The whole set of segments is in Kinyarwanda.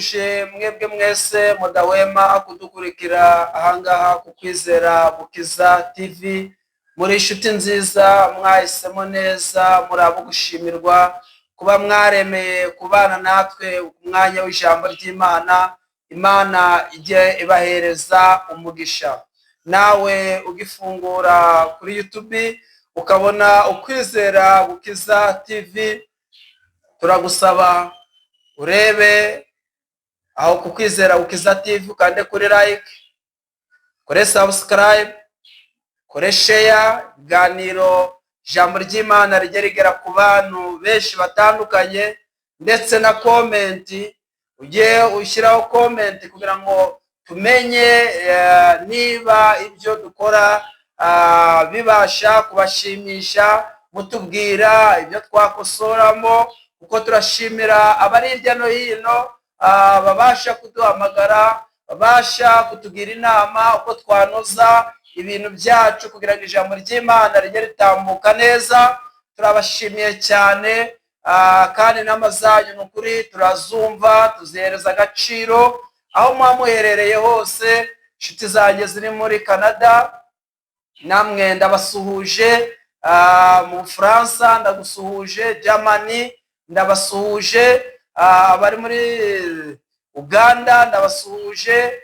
Mwebwe mwese mudahwema kudukurikira ahangaha ku Kwizera Gukiza TV, muri inshuti nziza, mwahisemo neza, muri abo gushimirwa kuba mwaremeye kubana natwe ku mwanya w'ijambo ry'Imana. Imana ijye ibahereza umugisha. Nawe ugifungura kuri YouTube ukabona Ukwizera Gukiza TV, turagusaba urebe aho ku Kwizera Gukiza TV, ukande kuri like, kuri subscribe, kuri share, ibiganiro, ijambo ry'Imana rijye rigera ku bantu benshi batandukanye, ndetse na comment, ujye ushyiraho comment kugira ngo tumenye niba ibyo dukora bibasha kubashimisha, mutubwira ibyo twakosoramo, kuko turashimira abari hirya no hino babasha kuduhamagara, babasha kutugira inama uko twanoza ibintu byacu kugira ngo ijambo ry'Imana rijye ritambuka neza. Turabashimiye cyane, kandi inama zanyu ni ukuri turazumva, tuzihereza agaciro aho muba muherereye hose. Inshuti zanjye ziri muri Canada, namwe ndabasuhuje. Mu Bufaransa ndagusuhuje, Germany ndabasuhuje, abari muri Uganda ndabasuhuje,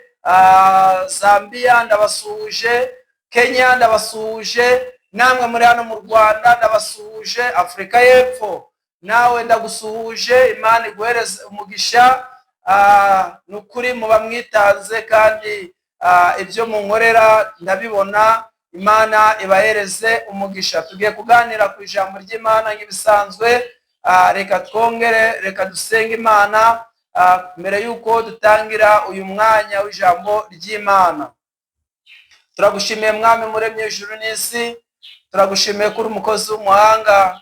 Zambia ndabasuhuje, Kenya ndabasuhuje, namwe muri hano mu Rwanda ndabasuhuje, Afurika y'Epfo nawe ndagusuhuje. Imana iguhereze umugisha. Ni ukuri muba mwitanze kandi ibyo munkorera ndabibona. Imana ibahereze umugisha. Tugiye kuganira ku ijambo ry'Imana nk'ibisanzwe. Reka twongere, reka dusenge Imana mbere y'uko dutangira uyu mwanya w'ijambo ry'Imana. Turagushimiye, Mwami muremye ijuru n'isi. Turagushimiye kuri umukozi w'umuhanga.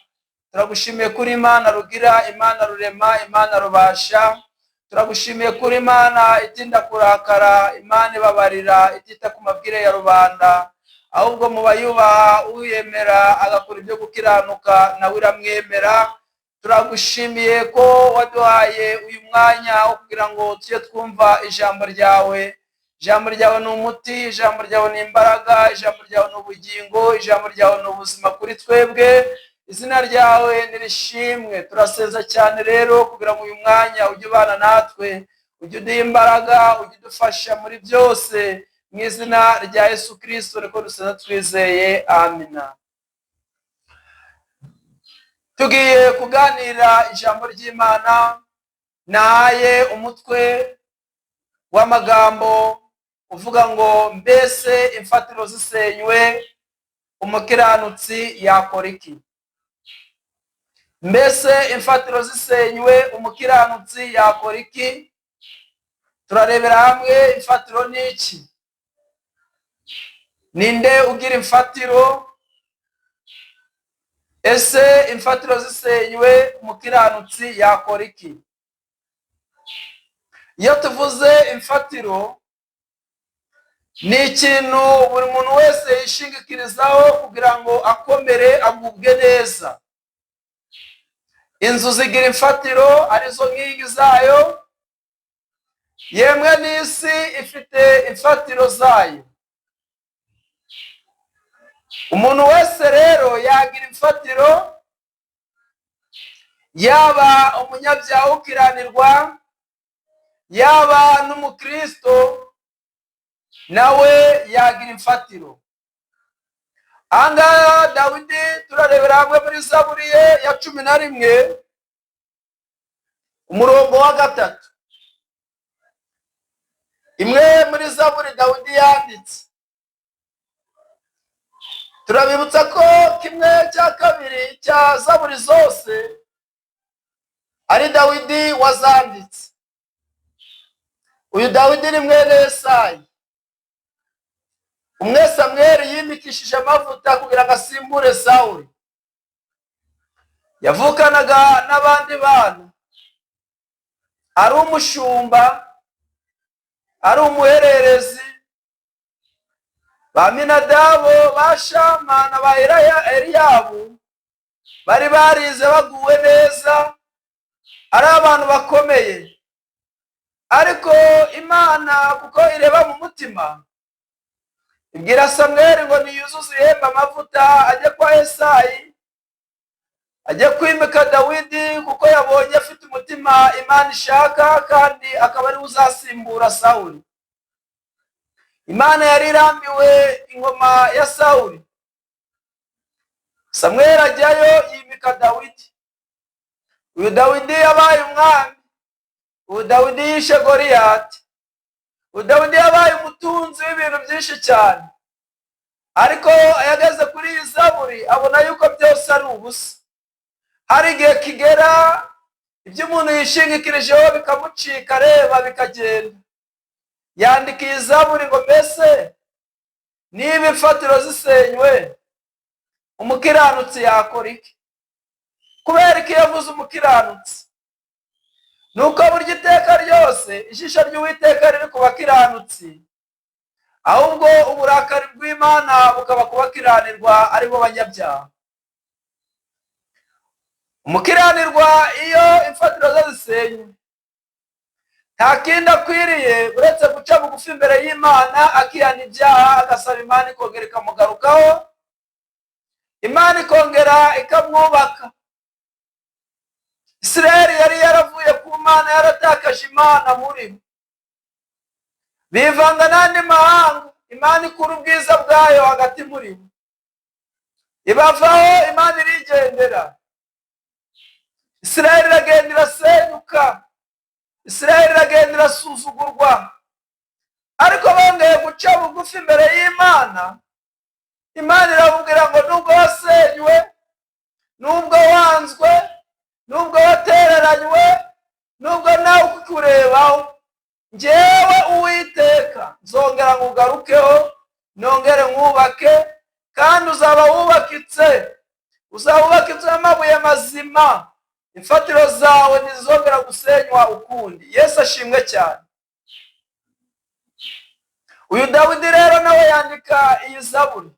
Turagushimiye kuri Imana rugira, Imana rurema, Imana rubasha. Turagushimiye kuri Imana itinda kurakara, Imana ibabarira, itita ku mabwire ya rubanda, ahubwo mu bayubaha, uyemera agakora ibyo gukiranuka nawe iramwemera. Turagushimiye ko waduhaye uyu mwanya wo kugira ngo tujye twumva ijambo ryawe. Ijambo ryawe ni umuti, ijambo ryawe ni imbaraga, ijambo ryawe ni ubugingo, ijambo ryawe ni ubuzima kuri twebwe. Izina ryawe nirishimwe. Turaseza cyane rero kugira ngo uyu mwanya ujye ubana natwe, ujye uduha imbaraga, ujye udufasha muri byose. Mu izina rya Yesu Kirisito niko dusenze twizeye, amina. Tugiye kuganira ijambo ry'Imana. Nahaye umutwe w'amagambo uvuga ngo: "Mbese imfatiro zisenywe, umukiranutsi yakora iki?" Mbese imfatiro zisenywe, umukiranutsi yakora iki? Turarebera hamwe imfatiro ni iki, ninde ugira imfatiro, ese imfatiro zisenywe, umukiranutsi yakora iki? Iyo tuvuze imfatiro, ni ikintu buri muntu wese yishingikirizaho kugira ngo akomere, agubwe neza. Inzu zigira imfatiro, arizo nkingi zayo. Yemwe n'isi ifite imfatiro zayo. Umuntu wese rero yagira imfatiro, yaba umunyabyaha ukiranirwa, yaba n'umukristo nawe yagira imfatiro. Ahangaha Dawidi, turarebera hamwe muri Zaburi ye ya 11, umurongo wa 3, imwe muri Zaburi Dawidi yanditse. Turabibutsa ko kimwe cya kabiri cya Zaburi zose ari Dawidi wazanditse. Uyu Dawidi ni mwene Yesayi, umwe Samweli yimikishije amavuta kugira ngo asimbure Sawuli. Yavukanaga n'abandi bana, ari umushumba, ari umuhererezi. Ba Minadabo, ba Shama na ba Eliyabu bari barize, baguwe neza, ari abantu bakomeye. Ariko Imana kuko ireba mu mutima, ibwira Samweli ngo niyuzuze ihembe amavuta ajye kwa Esayi, ajye kwimika Dawidi, kuko yabonye afite umutima Imana ishaka, kandi akaba ariwe uzasimbura Sawuli. Imana yari irambiwe ingoma ya Sawuli. Samweli ajyayo yimika Dawidi. Uyu Dawidi yabaye umwami. Uyu Dawidi yishe Goliyati. Uyu Dawidi yabaye umutunzi w'ibintu byinshi cyane. Ariko yageze kuri iyi zaburi abona yuko byose ari ubusa. Hari igihe kigera ibyo umuntu yishingikirijeho bikamucika, areba bikagenda. Yandika iyi zaburi ngo mbese niba imfatiro zisenywe, umukiranutsi yakora iki? Kubera ko iyo avuze umukiranutsi, nuko burya iteka ryose ijisho ry'Uwiteka riri ku bakiranutsi, ahubwo uburakari bw'Imana bukaba kubakiranirwa aribo banyabyaha. Umukiranirwa iyo imfatiro ze zisenywe, nta kindi akwiriye uretse guca bugufi imbere y'Imana, akihana ibyaha, agasaba Imana ikongera ikamugarukaho, Imana ikongera ikamwubaka. Isirayeli yari yaravuye ku Mana, yaratakaje Imana muri bo, bivanga n'andi mahanga. Imana ikura ubwiza bwayo hagati muri bo, ibavaho, Imana irigendera. Isirayeli iragenda irasenyuka, Isirayeli iragenda irasuzugurwa. Ariko bongeye guca bugufi imbere y'Imana, Imana irababwira ngo nubwo wasenywe, nubwo wanzwe, nubwo watereranywe, nubwo nawe ukukurebaho, njyewe Uwiteka nzongera nkugarukeho, nongere nkwubake, kandi uzaba wubakitse, uzaba wubakitse n'amabuye mazima, imfatiro zawe ntizongera gusenywa ukundi. Yesu ashimwe cyane. Uyu Dawidi rero nawe yandika iyi zaburi.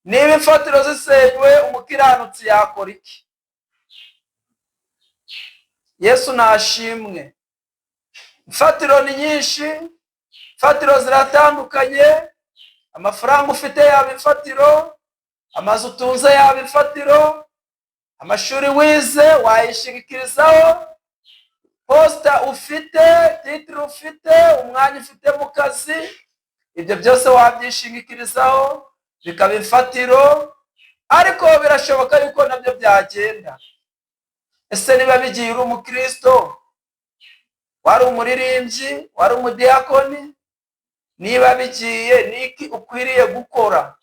Niba imfatiro zisenywe, umukiranutsi yakora iki? Yesu nashimwe. Imfatiro ni nyinshi, imfatiro ziratandukanye. Amafaranga ufite yaba imfatiro, amazu utunze yaba imfatiro, amashuri wize wayishingikirizaho, posita ufite, titire ufite, umwanya ufite mu kazi, ibyo byose wabyishingikirizaho bikaba imfatiro. Ariko birashoboka yuko nabyo byagenda. Ese niba bigiye uri umukristo, wari umuririmbyi, wari umudiyakoni, niba bigiye niki ukwiriye gukora?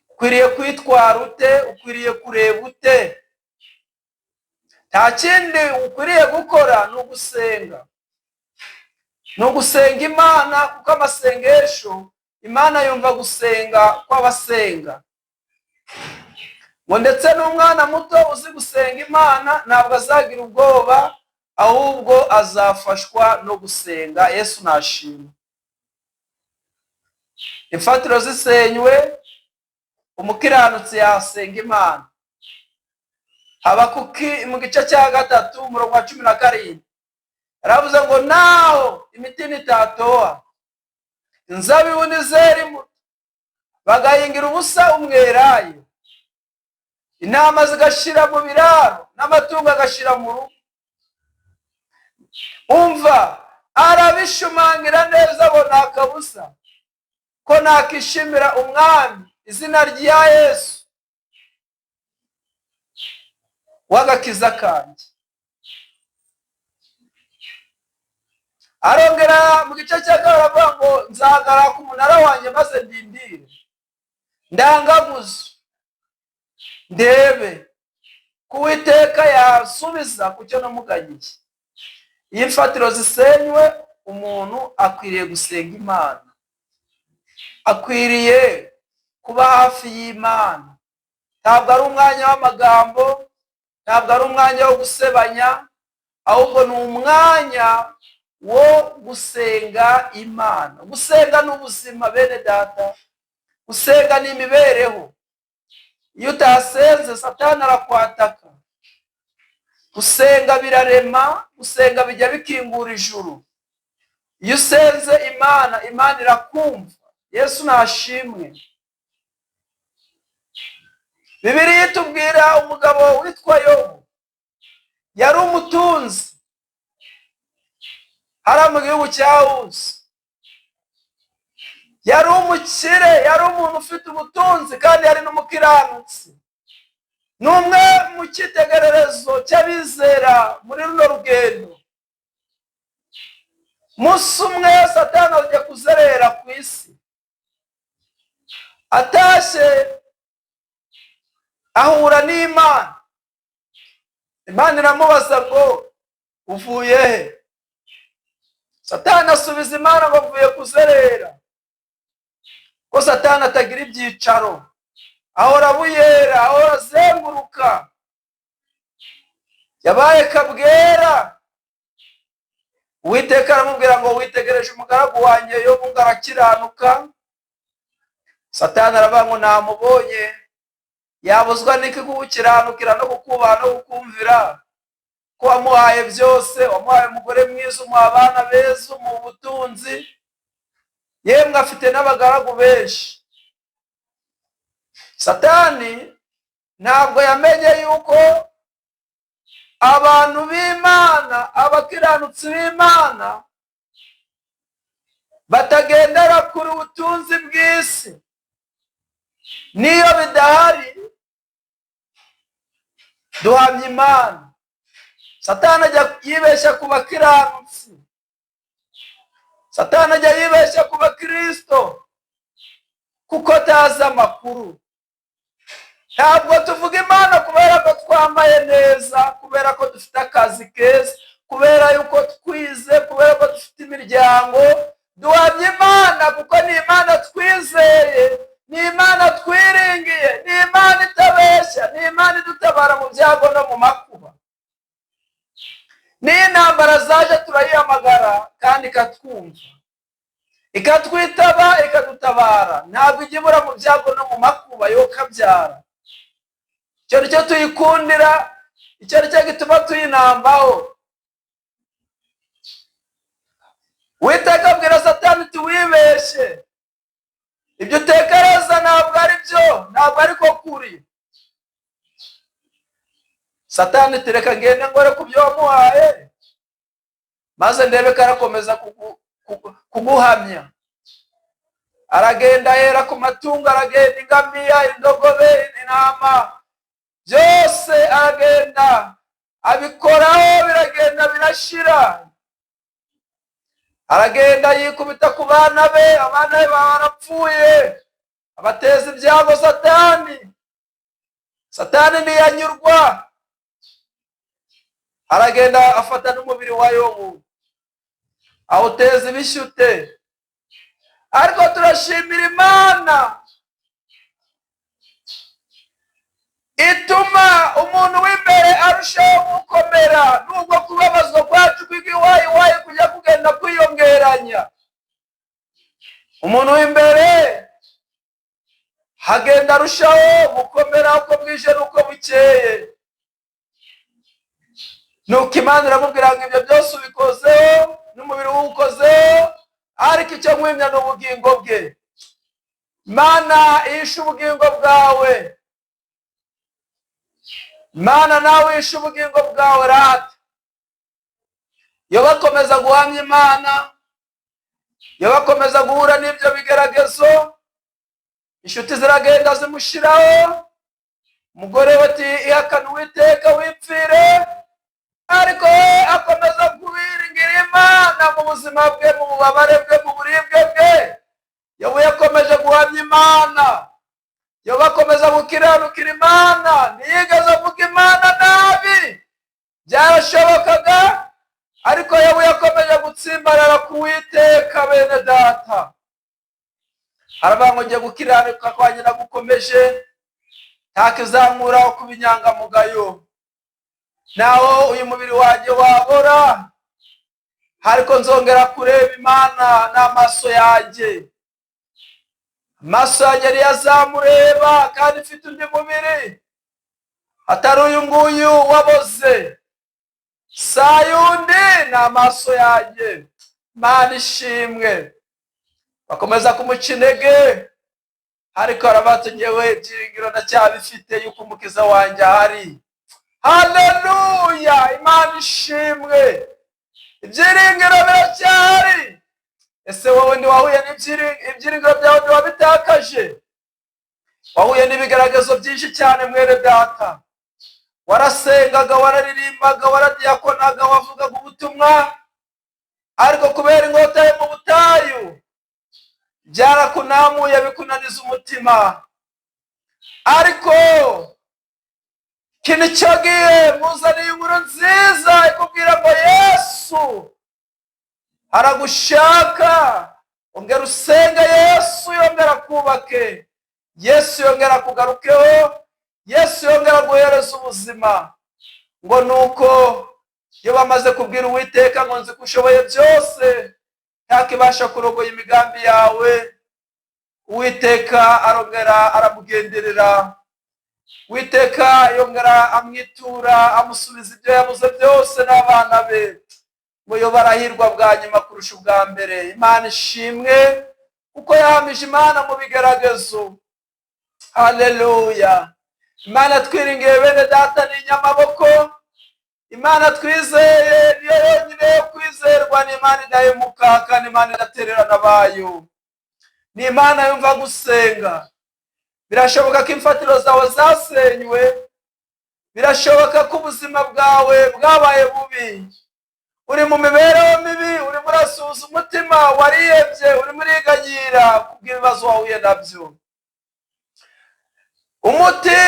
Ukwiriye kwitwara ute? Ukwiriye kureba ute? Nta kindi ukwiriye gukora ni ugusenga. Ni ugusenga Imana, kuko amasengesho Imana yumva gusenga kw'abasenga. Ngo ndetse n'umwana muto uzi gusenga Imana ntabwo azagira ubwoba, ahubwo azafashwa no gusenga. Yesu nashimwe. Imfatiro zisenywe, umukiranutsi yasenga Imana. Habakuki mu gice cya 3 umurongo wa 17 yaravuze ngo naho imitini itatoha, inzabibu ntizera imbuto, bagahingira ubusa umwelayo, intama zigashira mu biraro n'amatungo agashira mu rugo. Umva, arabishumangira neza ngo nta kabuza ko nakishimira umwami, izina rya Yesu w'agakiza kanjye. Arongera mu gice cya 2 aravuga ngo nzahagarara ku munara wanjye maze ndindire, ndangaguze, ndebe ko Uwiteka yasubiza ku cyo namuganyiye. Iyo imfatiro zisenywe, umuntu akwiriye gusenga Imana, akwiriye kuba hafi y'Imana. Ntabwo ari umwanya w'amagambo, ntabwo ari umwanya wo gusebanya, ahubwo ni umwanya wo gusenga Imana. Gusenga ni ubuzima bene data, gusenga ni imibereho. Iyo utasenze Satani arakwataka. Gusenga birarema, gusenga bijya bikingura ijuru. Iyo usenze Imana, Imana irakumva. Yesu nashimwe. Bibiliya itubwira umugabo witwa Yobu, yari umutunzi hariya mu gihugu cya Uzi, yari umukire, yari umuntu ufite ubutunzi kandi yari n'umukiranutsi. Ni umwe mu cyitegererezo cy'abizera muri runo rugendo. Umunsi umwe Satani ajya kuzerera ku isi, atashye ahura n'Imana. Imana iramubaza ngo uvuye he? Satani asubiza Imana ngo mvuye kuzerera. Ko Satani atagira ibyicaro, ahora abuyera, ahora azenguruka, yabaye kabwera. Uwiteka aramubwira ngo witegereje umugaragu wanjye Yobu ngo arakiranuka. Satani aravuga ngo namubonye, yabuzwa n'iki kugukiranukira no kukubaha no kukumvira, ko wamuhaye byose, wamuhaye umugore mwiza, umuha abana beza, umuha ubutunzi, yemwe afite n'abagaragu benshi. Satani ntabwo yamenye yuko abantu b'Imana, abakiranutsi b'Imana, batagendera kuri ubutunzi bw'isi. Niyo bidahari duhamya Imana. Satani ajya yibeshya ku bakiranutsi, Satani ajya yibeshya ku bakristo kuko atazi amakuru. Ntabwo tuvuga Imana kubera ko twambaye neza, kubera ko dufite akazi keza, kubera yuko twize, kubera ko dufite imiryango. Duhamya Imana kuko ni Imana twizeye, ni Imana twiringiye, ni Imana itabeshya, ni Imana idutabara mu byago no mu makuba. N'iyo intambara zaje turayihamagara kandi ikatwumva, ikatwitaba, ikadutabara. Ntabwo ijya ibura mu byago no mu makuba, yo kabyara. Icyo ni cyo tuyikundira, icyo ni cyo gituma tuyinambaho. Uwiteka abwira Satani uti wibeshye, ibyo utekereza ntabwo ari byo, ntabwo ariko kuri. Satani ati reka ngende ngore ku byo wamuhaye, maze ndebe ko arakomeza kuguhamya. Aragenda ahera ku matungo, aragenda ingamiya, indogobe, intama, byose aragenda abikoraho, biragenda birashira. Aragenda yikubita ku bana be, abana be barapfuye, abateza ibyago Satani. Satani ntiyanyurwa, aragenda afata n'umubiri wa Yobu awuteza ibishyute. Ariko turashimira Imana ituma umuntu w'imbere arushaho gukomera, nubwo kubabazwa kwacu kw'iwayiwayi kujya kugenda kwiyongeranya. Umuntu w'imbere hagenda arushaho gukomera uko bwije n'uko bukeye. Nuko Imana iramubwira ngo ibyo byose ubikozeho n'umubiri uwukozeho, ariko icyo nkwimya ni ubugingo bwe. Imana ihishe ubugingo bwawe, Imana nawe ihishe ubugingo bwawe rata. Iyo bakomeza guhamya Imana, iyo bakomeza guhura n'ibyo bigeragezo, inshuti ziragenda zimushiraho. Umugore we ati ihakane Uwiteka wipfire, ariko we akomeza kubiringira Imana mu buzima bwe, mu bubabare bwe, mu buribwe bwe. Yobu yakomeje guhamya Imana, Yobu akomeza gukiranukira Imana, ntiyigeze avuga Imana nabi. Byarashobokaga, ariko Yobu yakomeje gutsimbarara ku Uwiteka. Bene data, haravuga ngo ngiye gukiranuka kwanjye nagukomeje, ntakizankuraho kuba inyangamugayo. Naho uyu mubiri wanjye wabora, ariko nzongera kureba Imana n'amaso yanjye. Amaso yanjye niyo azamureba, kandi mfite undi mubiri atari uyu nguyu waboze. Sayundi ni amaso yanjye. Imana ishimwe. Bakomeza kumuca intege, ariko aravuga ngewe ibyiringiro ndacyabifite yuko Umukiza wanjye ahari. Haleluya, Imana ishimwe, ibyiringiro biracyahari. Ese wowe ntiwahuye n'ibyiringiro byawe? Ntiwabitakaje? Wahuye n'ibigaragazo byinshi cyane, mwene data. Warasengaga, wararirimbaga, waradiyakonaga, wavugaga ubutumwa, ariko kubera inkota yo mu butayu byarakunamuye, bikunaniza umutima. Ariko ikintu cyo gihe muzaniye inkuru nziza ikubwira ngo Yesu aragushaka. Ongera usenge, Yesu yongera kubake, Yesu yongera kugarukeho, Yesu yongera guhereza ubuzima. Ngo nuko iyo bamaze kubwira Uwiteka ngo nzi ko ushoboye byose, ntakibasha kurogoya imigambi yawe, Uwiteka arongera aramugenderera. Uwiteka yongera amwitura, amusubiza ibyo yabuze byose n'abana be. Ngo yo barahirwa bwa nyuma kurusha ubwa mbere. Imana ishimwe kuko yahamije Imana mu bigeragezo. Haleluya. Imana twiringiye, bene data, ni inyamaboko. Imana twizeye niyo yonyine yo kwizerwa, ni Imana idahemuka kandi Imana idatererana abayo, ni Imana yumva gusenga. Birashoboka ko imfatiro zawe zasenywe, birashoboka ko ubuzima bwawe bwabaye bubi, uri mu mibereho mibi, urimo urasuhuza umutima, warihebye, urimo uriganyira kubw'ibibazo wahuye nabyo. Umuti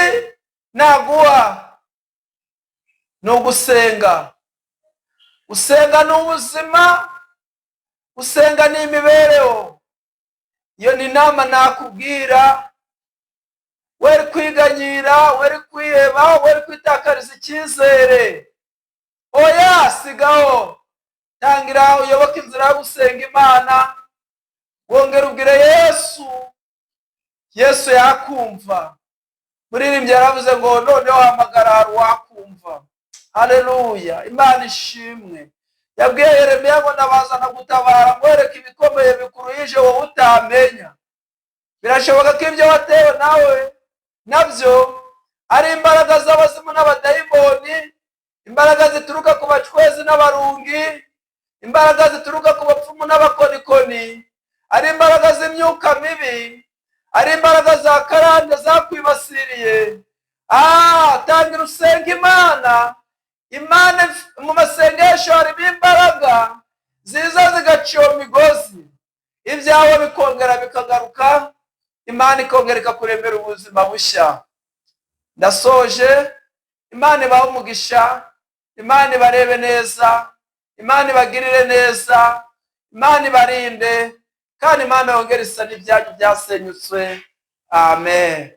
naguha ni ugusenga. Gusenga ni ubuzima, gusenga ni imibereho. Iyo ni inama nakubwira. Weri kwiganyira, weri kwiheba, weri kwitakariza icyizere. Oya, sigaho, tangira uyoboke inzira yo gusenga Imana, wongera ubwire Yesu. Yesu yakumva. Muririmbyi yaravuze ngo noneho hamagara hari uwakumva. Haleluya, Imana ishimwe. Yabwiye Yeremiya ngo ndabazana gutabara, ngwereke ibikomeye bikuruhije wowe utamenya. Birashoboka ko ibyo watewe nawe nabyo ari imbaraga z'abazimu n'abadayimoni, imbaraga zituruka ku bacwezi n'abarungi, imbaraga zituruka ku bapfumu n'abakonikoni, ari imbaraga z'imyuka mibi, ari imbaraga za karande zakwibasiriye. Tangira usenga Imana. Imana mu masengesho harimo imbaraga ziza zigaca iyo migozi, ibyawe bikongera bikagaruka, Imana ikongera ikakuremera ubuzima bushya. Ndasoje. Imana ibahe umugisha, Imana ibarebe neza, Imana ibagirire neza, Imana ibarinde, kandi Imana yongere isa n'ibyanyu byasenyutse. Amen.